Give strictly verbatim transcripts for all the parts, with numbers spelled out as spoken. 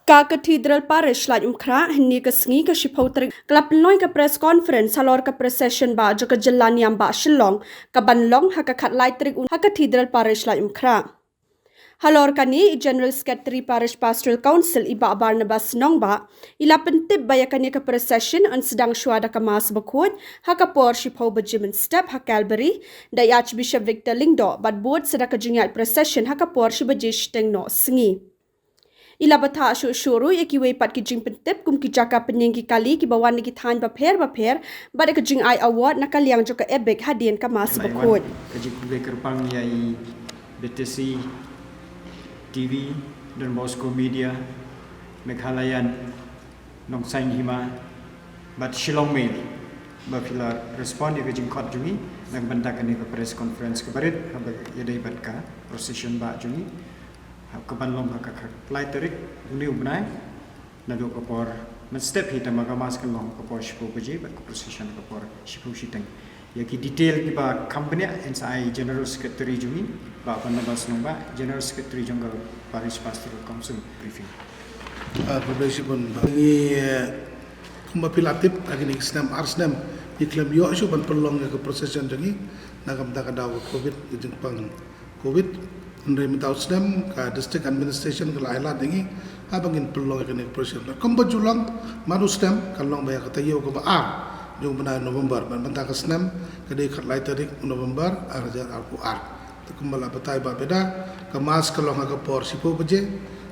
Ka Cathedral Parish Laitumkhrah, hynne ka sngi ka shiphew tarik, ka la pynlong ka press conference halor ka procession bah jong ka jylla niam bah Shillong, ka ban long ha ka khatlai tarik u ha Cathedral Parish Laitumkhrah. Halor kane, i General Secretary Parish Pastoral Council, i bah Barnabas Nongbah, i la pyntip ba ïa kane ka procession yn sdang shuwa da ka Mass Bakhuid ha ka por shiphew baje mynstep ha Calvary da i Archbishop Victor Lyngdoh, bad bud sa da ka jingïaid procession ha ka por shi baje shiteng noh sngi. I la batai shuh shuh ruh ïa kiwei pat ki jingpyntip kum ki jaka pynïeng ki kali kiba wan na ki thaiñ bapher bapher, bad ka jingai award na ka liang jong ka ABIC hadien ka Mass Bakhuid. Ka jingkhublei kyrpang ïa i BTC TV, Don Bosco Media, Meghalayan, Nongsaiñ Hima, bad Shillong Mail, ba phi la respond ïa ka jingkhot jong ngi na ka bynta kane ka press conference kaba rit, haba ïadei bad ka procession bah jong ngi, ha ka ban long ha ka khatlai tarik une u bnai, naduh ka por mynstep hi, tangba ka Mass kan long ka por shiphew baje bad ka procession ka por shiphew shiteng. Ïa ki detail kiba kham bniah yn sa ai General Secretary jong ngi, bah Barnabas Nongbah, General Secretary jong ka Parish Pastoral Council, briefing. Ah, khublei shibun bah. Ngi, eh, kumba phi la tip, ha kine ki snem ar snem ngi khlem ïoh shuh ban pynlong ïa ka procession jong ngi na ka bynta ka daw ka Covid, ka jingpang Covid. Hynrei mynta u snem ka District Administration ka la ai lad ïa ngi haba ngin pynlong ïa kane ka procession. Bad kumba ju long man u snem, kan long ba ïa ka taïew kaba ar jong u bnai November. Bad mynta ka snem ka dei khatlai tarik November ar hajar arphew ar. Te kumba la batai bah Beda, ka Mass ka long ha ka por shiphew baje,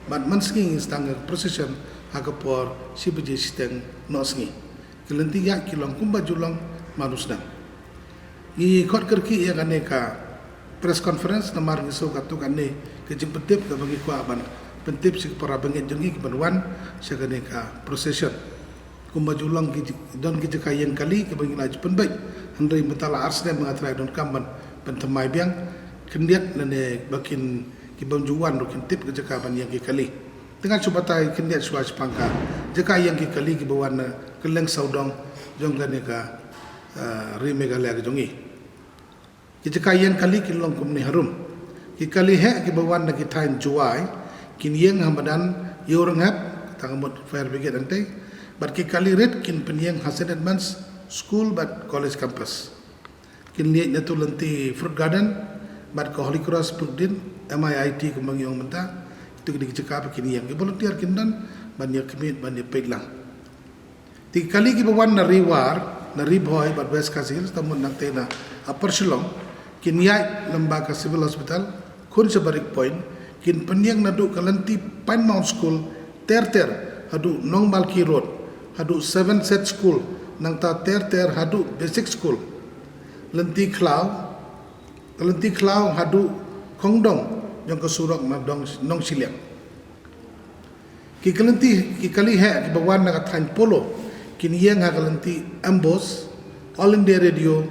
bad mynsngi ngin sdang ïa ka procession ha ka por shi baje shiteng noh sngi. Ki lynti ïaid ki long kumba ju long man u snem. Ngi khot kyrkieh ïa kane ka press conference namar ngi sngew katto katne ka jingpyntip kaba ngi kwah ban pyntip sha ki para bangeit jong ngi kiban wan sha kane ka procession. Kumba ju long ki ji-, don ki jaka ïeng kali kiba ngi la ju pynbeit, hynrei mynta la ar snem ba nga trai donkam ban pynthymmai biang, khyndiat lane ba kin, kiba ju wan ruh kin tip ka jaka ban ïeng ki kali. Te ngan shu batai khyndiat shuwa shaphang ka jaka ïeng ki kali kiba wan na kylleng sawdong jong kane ka, eh, ri Meghalaya ka jong ngi. Ki jaka ïeng kali kin long kumne harum. Ki kali heh kiba wan na ki thaiñ Jowai kin ïeng ha madan Ïewrynghep, kata ka mut fire brigade hangtei. Bad ki kali rit kin pynïeng ha Saint Edmund's School bad College Campus. Kin ïeng na tu lynti Fruit Garden bad ka Holy Cross Brookdean, M I I T kumba ngi ong mynta. Itu ki dei ki jaka ba kin ïeng. Ki volunteer kin don ban ïa khmih, ban ïa peit lang. Te ki kali kiba wan na Ri War, na Ri Bhoi bad West Khasi Hills, te mut nangtei na Upper Shillong, kin ïaid lyngba ka Civil Hospital, khun sha Barik Point, kin pynïeng naduh ka lynti Pine Mount School, ter ter haduh Nongmalki Road, haduh Seven Set School, nangta ter ter haduh Basic School. Lynti khlaw, lynti khlaw haduh khongdong jong ka surok na dong, Nongshiliang. Ki kali, ki kali heh kiba wan na ka thaiñ Polo kin ïeng ha ka lynti Amboss, All India Radio,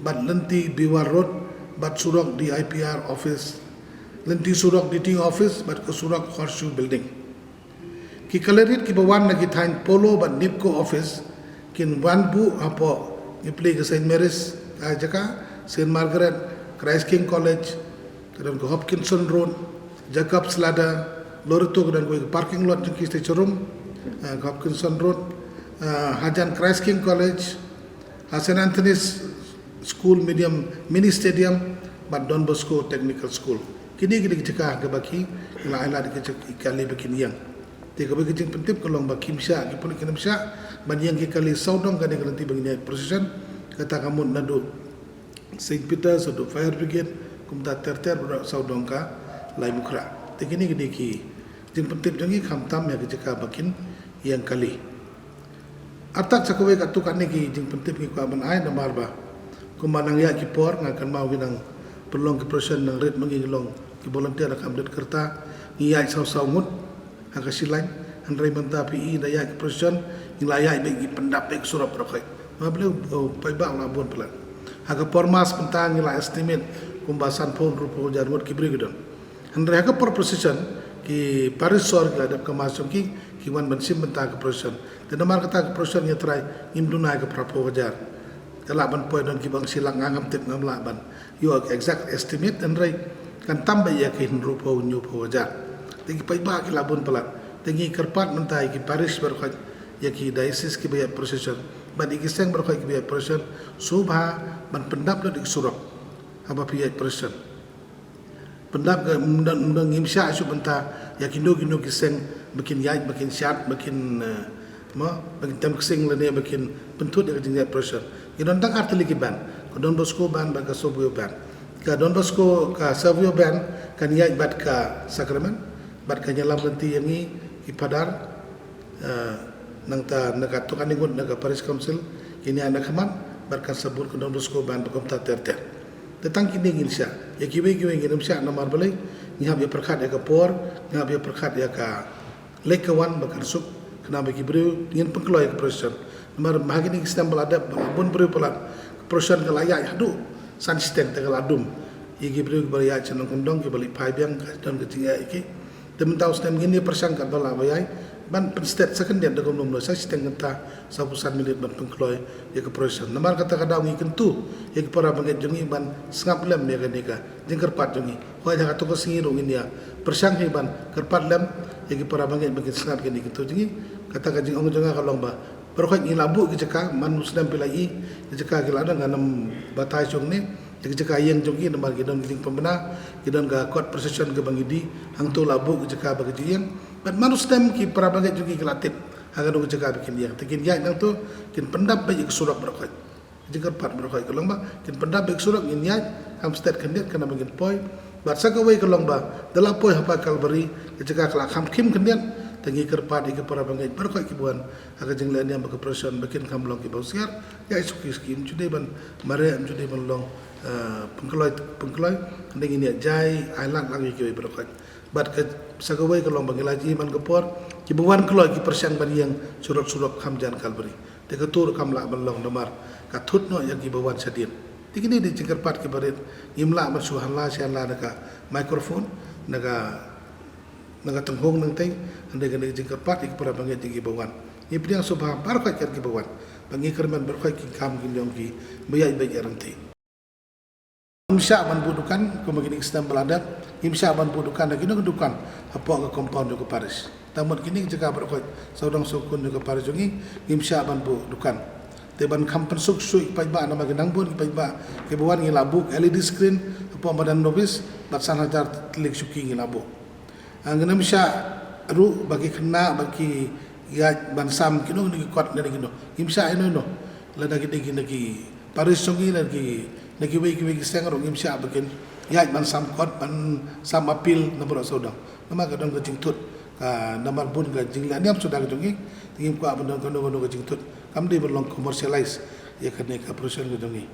bad lynti Biwar Road, bad surok D I P R office, lynti surok D T O office, bad ka surok Horseshoe Building. Ki kali rit kiba wan na ki thaiñ Polo bad NEEPCO office kin wan buh hapoh, ngi plie ka Saint Mary's, ka jaka, Saint Margaret, Christ King College, ka don ka Hopkinson Road, Jacob's Ladder, Loreto ka don ka parking lot jong ki station room, eh, ka Hopkinson Road, eh, hajan Christ King College, ha Saint Anthony's School Medium Mini Stadium, bad Don Bosco Technical School. Kine ki dei ki jaka kiba ki la ai lad ki jaka ki kali ba kin ïeng. Te kaba ki jingpyntip ka long ba kim shah, ki pulit kim shah ban ïeng ki kali sawdong kane ka lynti ba ngin ïaid procession, kata ka mut naduh Saint Peter's, haduh Fire Brigade, kumta ter ter haduh sawdong ka Laitumkhrah. Te kine ki dei ki jingpyntip jong ngi khamtam ïa ki jaka ba kin ïeng kali. Artat sa kawei katto katne ki jingpyntip ngi kwah ban ai namar ba kumba nang ïaid ki por, nga kynmaw ngi nang pynlong ki procession nang rit ma ngi, ngi long ki volunteer ha Kham Dkhot Kyrta, ngi ïaid saw saw ngut ha ka shilaiñ, hynrei mynta phi i da ïaid ki procession ngi la ïaid beit, ngi pyndap beit ki surok baroh khoit. Nga balei, oh, paidbah la bun palat. Ha ka por Mass mynta ngi la estimate kumba sanphew hynriewphew hajar ngut ki briew ki don. Hynrei ha ka por procession ki parish sor ki la dep ka Mass jong ki, ki wan ban shim bynta ka procession. Te namar kata ka procession ngi trai ngim duna ïa ka phraphew hajar. Ka lah ban poi don kiba ong shi lak, nga ngam tip, ngam lah ban ïoh ka exact estimate, hynrei kan tam beit ïa ki hynriewphew hynñiewphew hajar. Te ki paidbah ki la bun palat. Te ngi kyrpad mynta ïa ki parish baroh khoit, ïa ki diocese kiba ïaid procession bad ïa ki seng baroh khoit kiba ïaid procession, sngewbha ban pyndap lut ïa ki surok haba phi ïaid procession. Pyndap ka, ym don, ym don, ngim shah shuh mynta ïa kino kino ki seng ba kin ïaid, ba kin shad, ba kin, eh, mo, ba kin tem ksing lane ba kin pynthut ïa ka jingïaid procession. Ngi don tang ar tylli ki band, ka Don Bosco band bad ka Savio band. Ka Don Bosco, ka Savio band kan ïaid bad ka sakramen bad kan ïalam lynti ïa ngi ki phadar, eh, nangta na ka, to kane ngut na ka parish council, kin ïaid na khmat bad kan sa bud ka Don Bosco band bad kumta ter ter. Te tang kine ngin shah. Ïa kiwei kiwei ngin ym shah namar balei? Ngi hap ïa pyrkhat ïa ka por, ngi hap ïa pyrkhat ïa ka leit ka wan ba kan suk, khnang ba ki briew ngin pynkloi ïa ka procession. Namar ha kine ki snem ba la dep, ba la bun briew palat, ka procession ka la ïaid haduh san shiteng te ka la dum. Ïa ki briew kiba ïaid sha nongkyndong, kiba leit phai biang, ka don ka jingeh ïa ki. Te mynta u snem ngin ïa pyrshang katba lah ba ïai ban pynstet sa khyndiat da kumno kumno, sa shiteng kynta, sawphew san minit ban pynkloi ïa ka procession. Namar kata ka daw ngi kyntu ïa ki para bangeit jong ngi ban sngap lem ïa kane ka jingkyrpad jong ngi. Hooid, ha kato ka sngi ruh ngin ïa pyrshang hi ban kyrpad lem ïa ki para bangeit ba kin sngap ïa kane ka kyntu jong ngi. Kata ka jingong jong nga ka long ba baroh khoit ngi lah buh ki jaka, man u snem phi la i ki jaka ki la don, ngan ym batai shuh ne. Ïa ki jaka ïeng jong ki namar ki don ki jingpynbna, ki don ka kot procession kaba ngi die, hangto lah buh ki jaka ba ki jingïeng. Bad man u snem ki para bangeit jong ki ki la tip ha kano ka jaka ba kin ïeng. Te kin ïaid nangto, kin pyndap beit ïa ka surok baroh khoit. Ka jingkyrpad baroh khoit ka long ba kin pyndap beit ka surok, ngin ïaid, kam stet khyndiat khnang ba ngin poi. Bad sa kawei ka long ba da la poi ha Pdeng Kalbari, ka jaka ka la kham khim khyndiat. Te ngi kyrpad ïa ki para bangeit baroh khoit kiba wan ha ka jingleh niam bad ka procession ba kin kham long kiba husiar. Ïa, ïa shuki shuki, ym ju dei ban mareh, ym ju dei ban long, eh, pynkloi pynkloi. Hynrei ngin ïa jai ai lad lang ïa kiwei baroh khoit. Bad ka, sa kawei ka long ba ngi la ïohi man ka por, kiba wan kloi ki pyrshang ban ïeng surok surok kham jan Kalbari. Te kato ruh kam lah ban long namar ka thut noh ïa kiba wan shadien. Te kine dei jingkyrpad kiba rit, ngim lah ban shu hanla sha hanla na ka microphone, na ka na ka tynghong nangtei. Hynrei kane ka jingkyrpad ïa ki para bangeit jong ngi kiba wan. Ngi pdiang sngewbha baroh khoit ïa kiba wan. Ba ngi kyrmen baroh khoit ki kam ki jong ki ba ïaid beit ïaid ryntih. Ngim shah ban buh dukan, kumba kine ki snem ba la dep, ngim shah ban buh dukan ha kino ki dukan hapoh ka compound jong ka parish. Tang mut kine ki jaka baroh khoit, sawdong sawkun jong ka parish jong ngi, ngim shah ban buh dukan. Te ban kham pynsuk shuh ïa ki paidbah namar ki nang bun ki paidbah kiba wan, ngi la buh L E D screen hapoh madan novis, bad san hajar tylli ki shuki ngi la buh. Ah, ngim shah ruh ba ki khynnah ba ki ïaid ban sam kino kino ki kot ne kino. Ngim shah ïano ïano. Lada ki dei ki na ki parish jong ngi, lada ki na kiwei kiwei ki seng ruh ngim shah ba kin ïaid ban sam kot, ban sam appeal na baroh sawdong. Namar ka don ka jingthut, ka namar bun ka jingleh niam suda ka jong ngi, te ngim kwah ban don kano kano ka jingthut. Kam dei ban long commercialize ïa kane ka procession ka jong ngi.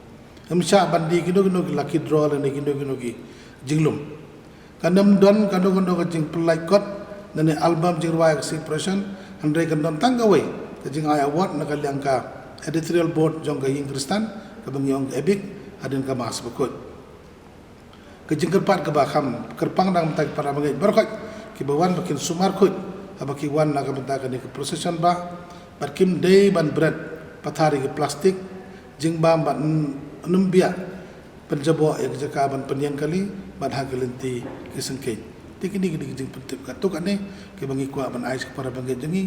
Ngim shah ban die kino kino ki lucky draw lane kino kino ki jinglum. Kan ym don kano kano ka jingpyllait kot ne album jingrwai ha ka sngi procession, hynrei kan don tang kawei ka jingai award na ka liang ka editorial board jong ka ïing Khristan, kaba ngi ong ka ABIC, hadien ka Mass bakhuid. Ka jingkyrpad kaba kham kyrpang na ka bynta ki para bangeit baroh khoit kiba wan, ba kin sumar khuid haba ki wan na ka bynta kane ka procession, ba bad kim dei ban bret pathar ïa ki plastik, jingbam bad n-, nymbiah pynjaboh ïa ki jaka ban pynïeng kali bad ha ki lynti ki syngkien. Te kine ki dei ki jingpyntip katto katne kiba ngi kwah ban ai sha ki para bangeit jong ngi.